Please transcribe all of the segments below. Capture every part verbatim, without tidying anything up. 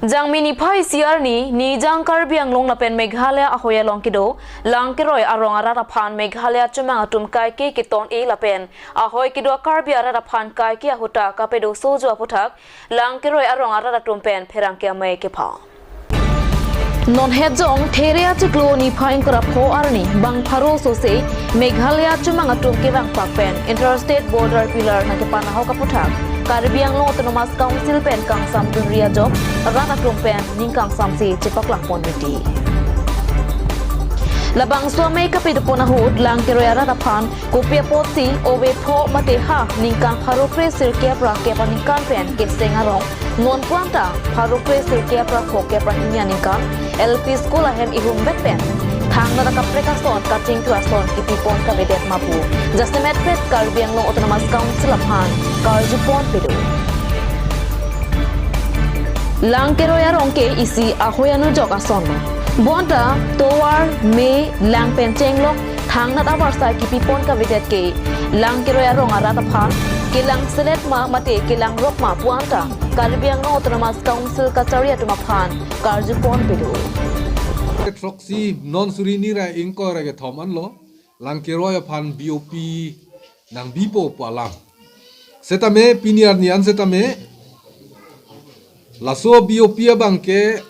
Jangmi niphai isi arni, Nijang Karbi Anglong lapen Meghalaya ahoi along kedo Langkeroi arong arat aphan Meghalaya chomang atum kaike keton-e lapen ahoi kedo Karbi arat aphan kaike ahut ta kapedo sojo aphuthak Langkeroi arong arat atum pen pherangke amei kepha. Non hetjong There achiklo niphai ingkoi ra pho arni bang pharo sose Meghalaya chomang atum kevangpak pen Interstate Border Pillar nangkepan ahok aphuthak Karbi Anglong Autonomous Council pen kangsamdunri ajok rat atum pen ning kangsamsi chepaklang pon miti. Labangso amei kapedopon ahut Langkeroi arat aphan kopi apotsi ove pho mate ha ningkan pharo kre sirkep ra kep aningkan pen keseng arong non puan ta pharo kre sirkep ra phokep ra hini aningkan L P school ahem ihum vek pen thangnat akaprek ason kachingthur ason kipipon kavedet ma pu jasemet pet Karbi Anglong Autonomous Council aphan karjupon pedo. Langkeroi arong ke isi ahoi anujok ason. Bonta tovar, me, lang pen chenglok thangnat avarsai kipipon kavedet ke Langkeroi arong arat aphan kelang selet ma mate kelang rok ma puan ta Karbi Anglong Autonomous Council kachari atum aphan karjupon pedo. Throksi non suri ni ra ingkoi ra kethom anlo Langkeroi aphan B O P nangbipo pu alam. Setame pini arni an setame laso B O P abang ke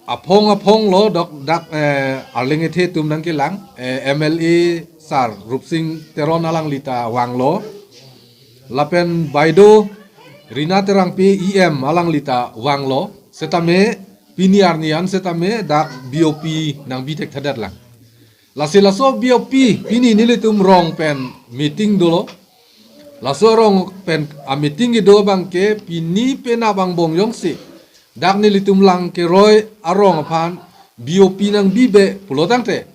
aphong aphong lo dok dak, eh, arleng ethe atum nangkelang, eh, M L A sar Rupsing Teron alangli ta vanglo. Lapen baido Rina Terangpi E M alangli ta vanglo. Setame pini arni an setame dak B O P nangbi thekthedet lang. Lasi laso B O P pini nelitum rong pen meeting dolo. Laso rong pen a meeting kedo abang ke pini penap angbong jongsi dak nelitum Langkeroi arong aphan B O P nangbibe pulo tangte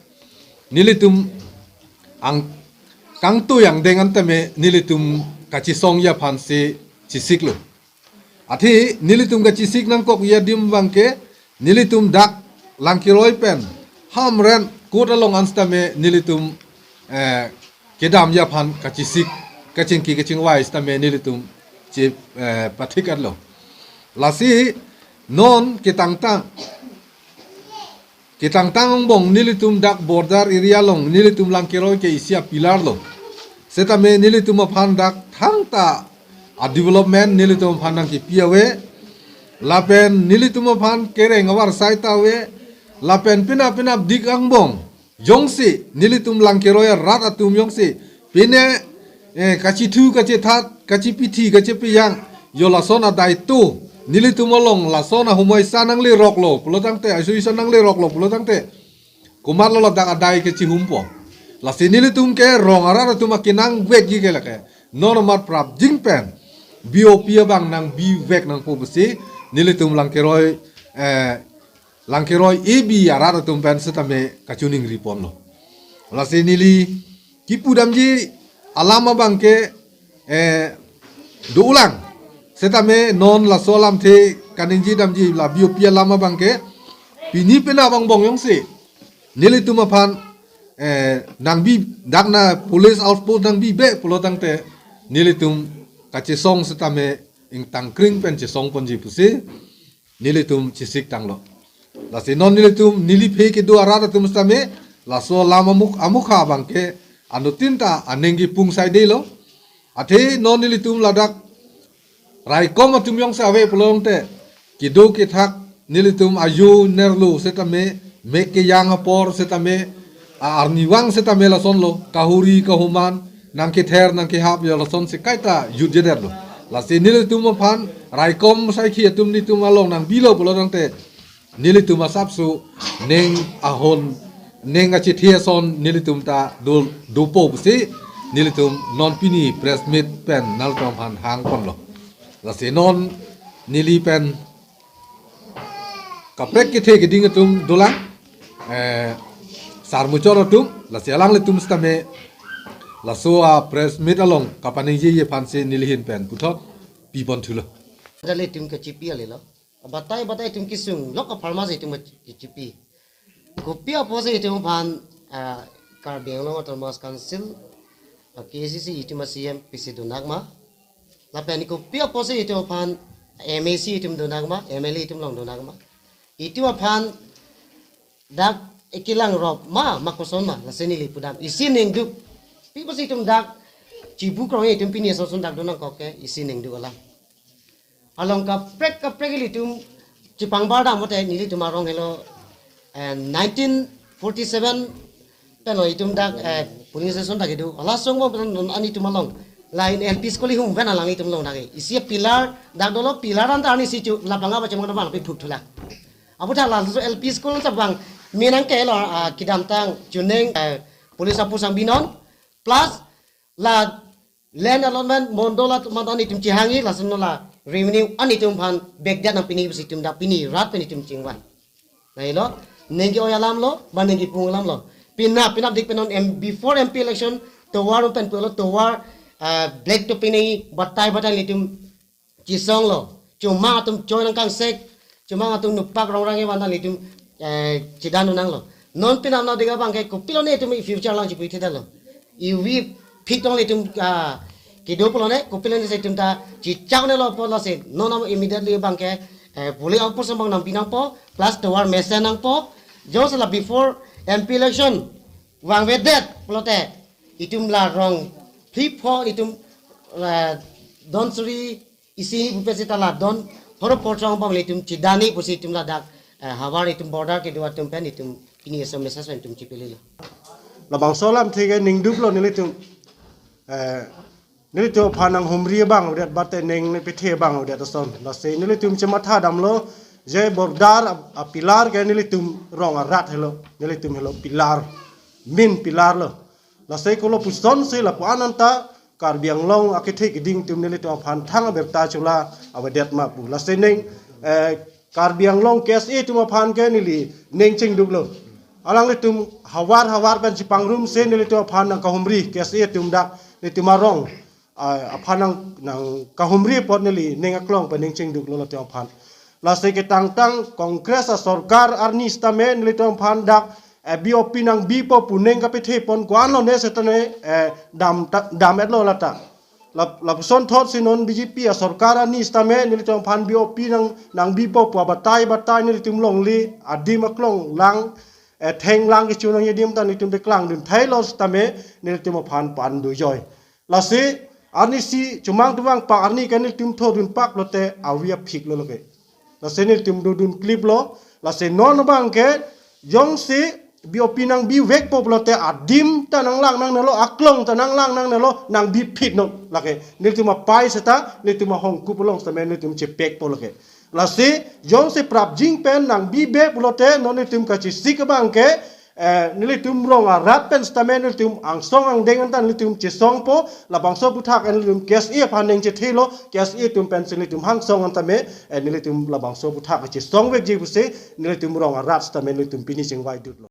nelitum ang kangtui angdeng an tame nelitum kachesongji aphansi chesiklo. Athe nelitum kachesik nangkokji adim abang ke nelitum dak Langkeroi pen Hamren kot along an setame nelitum, eh, kedamji aphan kachesik kachingki kachingvai setame nelitum che, eh, pathik-etlo. Lasi non ketangtang ketangtang angbong nelitum dak border area along nelitum Langkeroi ke isi a pillar lo. Setame nelitum aphan dak thangta a development nelitum aphan nangkipi ave. Lapen nelitum aphan kereng avarsai ta ave. Lapen penap penap dik angbong jongsi nelitum Langkeroi arat atum jongsi pine, eh, kachethu kachethat kachepithi kachepiyang yo lason adai to nelitum along lason ahumoi sa nangleroklo pulo tangte, aso isa nangleroklo pulo tangte, komatlo ladak adai kachehumpo. Lasi nelitum ke rong arat atum akenangvekji ke lake non amat prapjin pen B O P abang nangbivek nangpo pusi nelitum Langkeroi, eh, Langkeroi A B arat atum pen setame kachiningriponlo. Lasi neli kipudamji alam abang ke, eh, dolang. Setame non laso alamthe kaningje damji la B O P alam abang ke pini penap angbong jongsi nelitum aphan, eh, nangbi dak na police outpost nangbibe pulo tangte nelitum kachesong setame ingtangkring pen chesongponji pusi nelitum chesik tanglo. Lasi non nelitum neliphe kedo arat atum setame laso alam amuk amukha abang ke anuttin ta aning kipung saidelo. Athe non nelitum ladak raikom atum jongsi ave pulo tangte kedo kethak nelitum ajo nerlo setame mek kejang apor setame a arnivang setame lasonlo, kahuri kahuman nangkether nangkehap yo lasonsi kaita jutjedetlo. Lasi nelitum aphan raikom saikhi atum nelitum along nangbilo pulo tangte nelitum asapso ning ahon ning achethe ason nelitum ta do dopo pusi nelitum non pini press meet pen nanglitum aphan hangponlo. Lasi non neli pen kaprek kethe keding atum dolang, eh, sar muchot atum, lasi alanglitum setame laso a press meet along kapaningjeji aphansi neli ahin pen puthot piponthulo. Dali atum kachipi alelo. Batai batai atum kesung lok apharmansi atum kachipi. Kopi apotsi itum aphan, ah, Karbi Anglong Autonomous Council, ah, K A C C itum a C M pisi dunak ma. Lapen kopi apotsi itum aphan M A C itum donak ma, M L A itum along donak ma. Itum aphan dak ekelang rop ma, ma koson ma, lasi neli pudam. Isi ningduk. Pi pusi itum dak chibu krong itum pini ason ason dak donangkok ke, isi ningduk alam. Along kaprek kaprek ilitum chipangbar dam mate nelitum arong helo, eh, nineteen forty-seven pen lo itum dak, eh, polling station dak kedo. Hala song bom pen non an itum along. Lain L P school ihum pen alang itum along dak ke. Isi pillar dak dolo, pillar an ta ani si chu lapang apa cemang bang pi phuk thula. Aputhak laso L P school ta bang menang ke lo, ah, kedamtang chuning, eh, police apu sang binon plus la land allotment mondol atum an itum chehangji, lason la revenue an itum aphan back dia nang pini pusi itum dak pini rat pen itum chingvai. Lahelo, ningke-oi alam lo, ba ningke-pung alam lo. Pina, pina dik pen non M, before M P election, tovar pen pulo, tovar, ah, black to pini batai batai itum chesong lo. Chomang atum choi nangkangsek, chomang atum nupak rongrang evan ta itum, eh, chedan nanglo. Non pina na dik abang ke kopilo ne itum future lang chipu ithedetlo. Ivi phit tong itum, ah, kedo pulo ne, kopilo ne si itum ta chichak ne lo pulo si. Non am immediately abang ke, eh, polling apor sambang nang pinangpo, plus tovar mesen nangpo. Jongsi la before M P election vangvedet pulote, itum la rong phli pho itum, eh, don suri isi pupe seta la don phoro porchong bang le itum chedani pusi itum ladak, eh, havar itum border kedo atum pen itum pini aso message pen itum chipililo. Labangso alamthe ke ningduklo nelitum, eh, nelitum aphan nanghumri abang udet bate neng ne pithe abang udet ason. Lasi nelitum chematha damlo je border a, a pillar ke nelitum rong arat helo, nelitum helo pillar, main pillar lo. Lasi kolo pusonsi lapu-an anta Karbi Anglong akethe keding atum nelitum aphan thang abirta chula avedet ma pu. Lasi neng, eh, Karbi Anglong K S A atum aphan ke neli neng chingduklo. Alanglitum havar havar pen chipangrumsi nelitum aphan nangkahumri, K S A atum dak nelitum arong, ah, aphan nang, nangkahumri apot neli neng aklong pen neng chingduklo latum aphan. Lasi ketangtang Congress asorkar arni sitame nelitum aphan dak, eh, B O P nangbipo pu neng kapithe pon ko-an lone setame, eh, dam ta, dam-etlo lata. Lap, lapuson thotsi non B J P asorkar arni sitame nelitum aphan B O P nang, nangbipo pu abatai batai nelitum longle, adim aklong lang, eh, theng lang kecho nangji adim ta nelitum peklangdun thailo sitame nelitum aphan pan dojoi. Lasi arnisi chomang tumang pak arni ke nelitum thodun pak lote avi aphik lo lo ke. Lasi nelitum dodun kliplo, lasi non abang ke jongsi B O P nangbivekpo pulote adim ta nanglang nangnelo, aklong ta nanglang nangnelo, nangbiphit non lake. Nelitum apai seta, nelitum ahongkup along sitame nelitum chepekpo lake. Lasi jongsi prapjin pen nangbibe pulote non nelitum kachesik abang ke, eh, nelitum rong arat pen sitame nelitum angsong angdeng anta nelitum chesongpo, labangso aphuthak nelitum K S A aphan neng chethelo, K S A atum pensi nelitum hangsong antame, eh, nelitum labangso aphuthak chesongvekji pusi nelitum rong arat sitame nelitum pini chingvaidutlo.